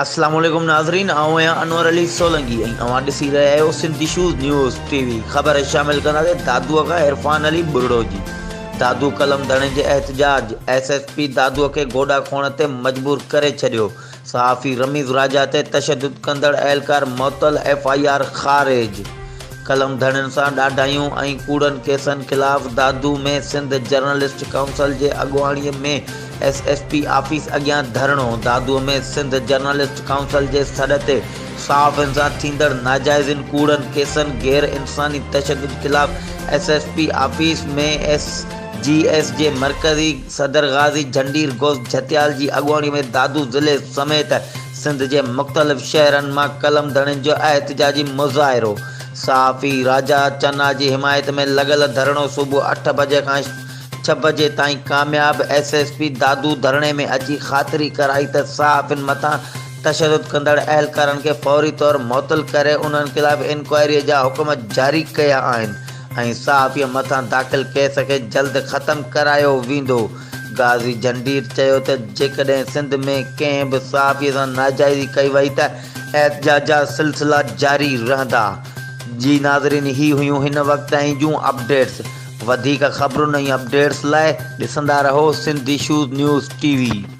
اسلام عليڪم ناظرين آئون آهيان انور علي سولنگي ۽ اوهان ڏسي رهيا آهيو Sindh issues news T V خبر شامل ڪنداسين دادوء کان عرفان علي ٻرڙو جي دادو قلم ڌڻين جي احتجاج ايس ايس پي دادوء کي گوڏا کوڻ تي مجبور ڪري ڇڏيو صحافي رميز راجا تي تشدد ڪندڙ اهلڪار معطل ايف I R خارج قلم ڌڻين سان ڏاڍايون ۽ ڪوڙن ڪيسن خلاف دادو ۾ سنڌ جرنلسٽ ڪائونسل جي اڳواڻي ۾ ايس ايس پي آفيس اڳيان ڌرڻو، دادوء ۾ سنڌ جرنلسٽ ڪائونسل جي سڏ تي صحافين سان ٿيندڙ ناجائزين ڪوڙن ڪيسن غير انساني تشدد خلاف S S P office ۾ S J S جي مرڪزي صدر غازي جهنڊير غوث جهتيال جي اڳواڻي ۾ دادو ضلعي سميت سنڌ جي مختلف شهرن مان قلم ڌڻين جو احتجاجي مظاهرو صحافي راجا چنا جي حمايت ۾ لڳل ڌرڻو صبح اٺ بجي کان ڇهه بجي تائين ڪامياب ايس ايس پي دادو ڌرڻي ۾ اچي خاطري ڪرائي ته صحافين مٿان تشدد ڪندڙ اهلڪارن کي فوري طور معطل ڪري انهن خلاف انڪوائري جا حڪم جاري ڪيا آهن ۽ صحافي مٿان داخل ڪيس کي جلد ختم ڪرايو ويندو. غازي جهنڊير چيو ته جيڪڏهن سنڌ ۾ ڪنهن به صحافي سان ناجائزي ڪئي وئي ته احتجاج جا سلسلا جاري رهندا. جي ناظرين هي هيون هن وقت تائين جون اپڊيٽس. وڌيڪ خبرن ۽ اپڊيٽس لاء ڏسندا رهو Sindh issues news T V.